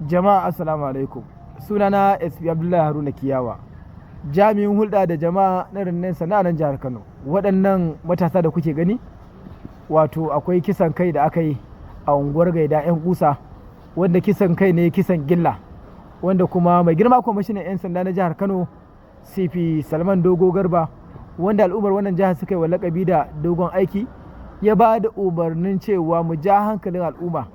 Jama'a, assalamu alaikum. Sunana SP Abdullahi Haruna Kiyawa, jami'in hulɗa da jama'a na rundunar sana'a nan jihar Kano. Waɗannan matasa da kuke gani, wato akwai kisan kai da aka yi a unguwar Gaida 'yan kusa, wanda kisan kai ne kisan gilla, wanda kuma mai girma kwamishinan 'yan sanda na jihar Kano, CP Salman Dogo Garba, wanda al'ummar wannan jihar suka yi wa lakabi da dogon aiki, ya ba da umarnin cewa mu ja hankalin al'umma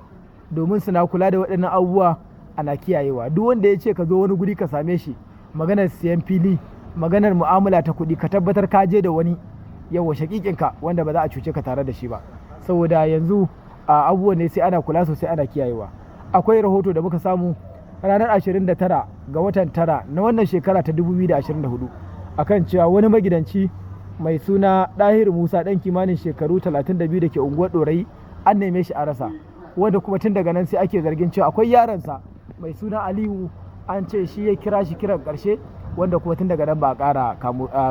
domin suna kula da waɗannan abubuwa, ana kiyayewa. Duk wanda ya ce ka zo wani guri ka same shi, maganar siyan fili, maganar mu'amala ta kuɗi, ka tabbatar ka je da wani yawa shakikinka wanda ba za a cuce ka tare da shi ba, saboda yanzu a abubuwan ne sai ana kula sosai, ana kiyayewa. Akwai rahoto da muka samu ranar 29 ga watan tara na wannan shekara ta 2024 akan cewa wani magidanci mai suna Ɗahiru Musa, ɗan kimanin shekaru 32, da ke unguwar Ɗorayi, an neme shi a rasa, wanda kuma tun daga nan sai ake zargin cewa akwai yaronsa mai suna Aliyu, an ce shi ya kira shi kiran ƙarshe, wanda kuma tun daga nan ba a ƙara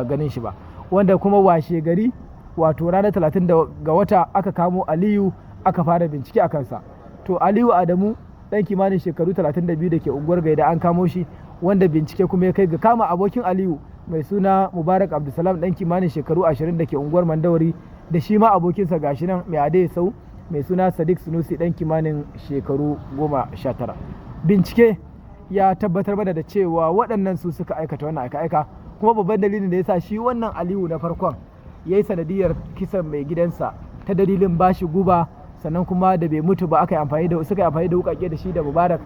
ganin shi ba, wanda kuma washe gari, wato ranar 30 ga wata, aka kamo Aliyu, aka fara bincike a kansa. To, Aliyu Adamu, ɗan kimanin shekaru 32, da ke unguwar Gaida, an kamo shi, wanda bincike kuma ya kai ga kama abokin Aliyu mai suna Mubarak Abdulsalam, ɗan kimanin shekaru 20, da ke unguwar Mandawari, da shi ma abokinsa, gashi nan mai adai sau, mai suna Sadiq Sunusi, ɗan kimanin shekaru 19. Bincike ya tabbatar mana da cewa waɗannan su suka aikata wannan aika-aika. Kuma babban dalilin da ya sa shi wannan Aliyu na farkon ya yi sanadiyar kisan mai gidansa ta dalilin bashi guba, sannan kuma da bai mutu ba aka yi amfani da suka yi amfani da wukake da shi da Mubarak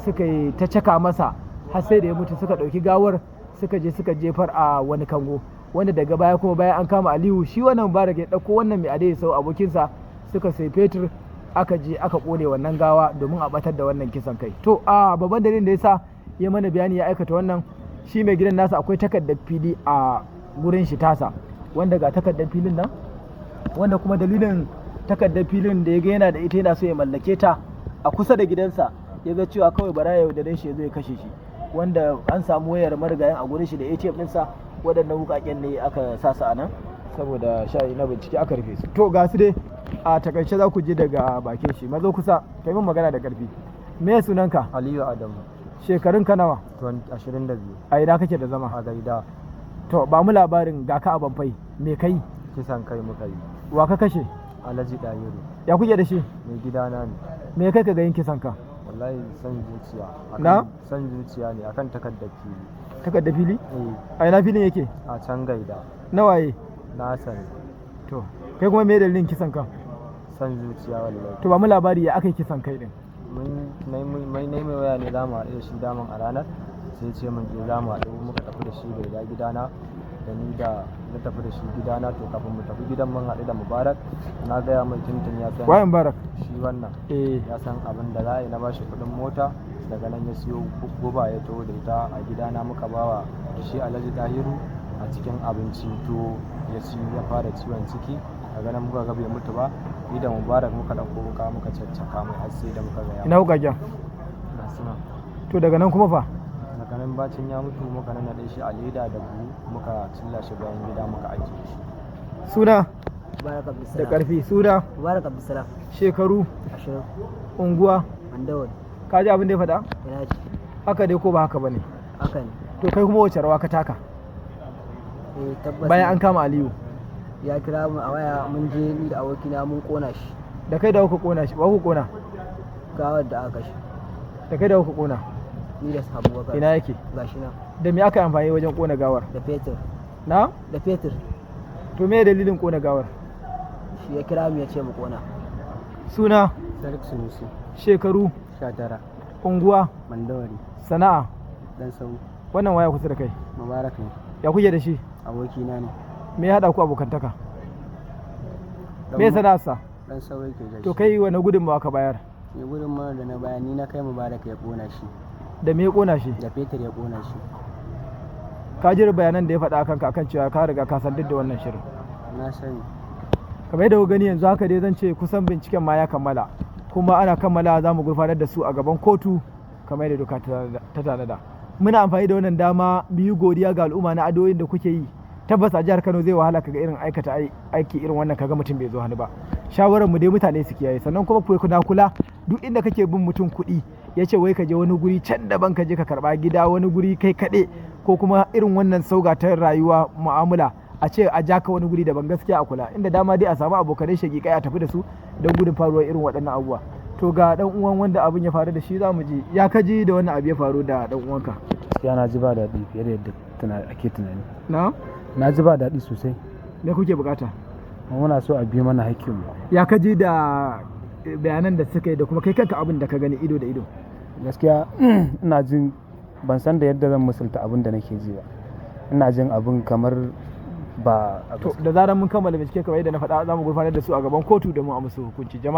suka yi ta caka masa har sai da ya mutu, suka ɗauki gawar suka je suka jefar a wani kango, wanda daga baya kuma, bayan an kama Aliyu, shi wannan Mubarak ya ɗauko wannan mai adai sau abokinsa, suka sai fetur, aka je aka kone wannan gawa domin a batar da wannan kisan kai. To, a babban dalilin da yasa ya mana bayani ya aikata wannan, shi mai gidan nasa akwai takardar fili a gurin shi tasa, wanda ga takardar filin nan, wanda kuma dalilin takardar filin da ya ga yana da ita, yana so ya mallake ta a kusa da gidansa, ya ga cewa kawai bara ya yaudare shi ya zo ya kashe shi, wanda an samu wayar marigayin a gurin shi da ATM ɗinsa. Waɗannan wukaken ne aka sa su a nan saboda shayi na bincike, aka rufe su. To, ga su dai, a takaice za ku ji daga bakin shi. Mazo kusa, kai min magana da ƙarfi. Me sunanka? Aliyu Adamu. Shekarun ka nawa? 22. A ina kake da zama? A Gaida. To, ba mu labarin, ga ka a Banfai, me kai? Kisan kai muka yi. Wa ka kashe? Alhaji Dahiru. Ya kuke da shi? Mai gidana ne. Me kai ka ga yin kisan ka? Wallahi san zuciya. Na? San zuciya ne akan takardar fili. Takardar fili? Eh. A ina filin yake? A can Gaida. Na waye? Na sani. To, kai kuma me dalilin kisan ka? San zuciya wallahi. To, ba mu labari, ya aka yi kisan kai din? Mun mai mai waya ne za mu haɗu da shi daman a ranar, sai ce mun je za mu haɗu. Muka tafi da shi Gaida gidana, da ni da na tafi da shi gidana. To, kafin mu tafi gidan mun haɗu da Mubarak, na gaya mai tuntun ya san. Waye Mubarak? Shi wannan. Eh. Ya san abin da za a yi. Na bashi kuɗin mota, daga nan ya siyo guba ya taho da ita a gidana, muka bawa shi Alhaji Dahiru a cikin abinci tuwo, ya ci, ya fara ciwon ciki. Daga nan muka ga bai mutu ba, ni da Mubarak muka ɗauko wuka muka caccaka mai har sai da muka ga ya Ina wukaken? Ga su nan. To, daga nan kuma fa? Daga nan bacin ya mutu, muka nannaɗe shi a leda da buhu, muka cilla shi bayan gida, muka ajiye shi. Suna? Mubarak Da Abdulsalam. ƙarfi, suna? Mubarak Abdulsalam. Shekaru? 20. Unguwa? Mandawari. Ka ji abin da ya faɗa? Ina ji. Haka dai ko ba haka bane? Haka ne. To, kai kuma wace rawa ka taka? Eh, tabbas. Bayan an kama Aliyu. Ya kira mu a waya, mun je ni da abokina mun kona shi. Da kai da kuka kona shi, ba kuka kona? Gawar da aka kashe. Da kai da kuka kona? Ni da Abubakar. Ina yake? Gashi nan. Da me aka yi amfani wajen kona gawar? Da fetur. Na? Da fetur. To, me dalilin kona gawar? Shi ya kira mu ya ce mu kona. Suna? Sadiq Sunusi. Shekaru? 19. Unguwa? Mandawari. Sana'a? Dan sau. Wannan waya kusa da kai? Mubarak ne. Ya kuke da shi? Abokina ne. Me ya haɗa ku abokantaka? Me sana'arsa? Dan sau yake gashi. To, kai wani gudunmawa ka bayar? Ni gudunmawar da na bayar, ni na kai Mubarak ya kona shi. Da me ya kona shi? Da fetur ya kona shi. Ka ji bayanan da ya faɗa akan ka, akan cewa ka riga ka san duk da wannan shirin. Na sani. Kamar yadda ku gani, yanzu haka dai zan ce kusan binciken ma ya kammala, kuma ana kammala za mu gurfanar da su a gaban kotu kamar yadda doka ta tanada. Muna amfani da wannan dama biyu godiya ga al'umma na addu'o'in da kuke yi. Tabbas a jihar Kano zai wahala kaga irin aikata aiki irin wannan, kaga mutum bai zo hannu ba. Shawarar mu dai, mutane su kiyaye, sannan kuma ku kuna kula duk inda kake bin mutum kuɗi. Ya ce wai ka je wani guri can daban, ka je ka karba gida wani guri kai kaɗe, ko kuma irin wannan sauga ta rayuwa mu'amala, a ce a ja ka wani guri daban. Gaskiya a kula, inda dama dai a samu abokanai shaƙiƙai a tafi da su don gudun faruwar irin waɗannan abubuwa. To, ga dan uwan wanda abin ya faru da shi, za mu ji ya kaji da wannan abu ya faru da dan uwanka. Gaskiya na ji ba daɗi fiye da yadda ake tunani. Na? Na ji ba daɗi sosai. Me kuke bukata? Muna so a bi mana hakkinmu. Ya kaji da bayanan da suka yi da kuma kai kanka abin da ka gani ido da ido? Gaskiya ina jin ban san da yadda zan misalta abin da nake ji ba. Ina jin abin kamar ba a To, da zarar mun kammala bincike, kamar yadda na faɗa, za mu gurfanar da su a gaban kotu domin a musu hukunci. Jama'a.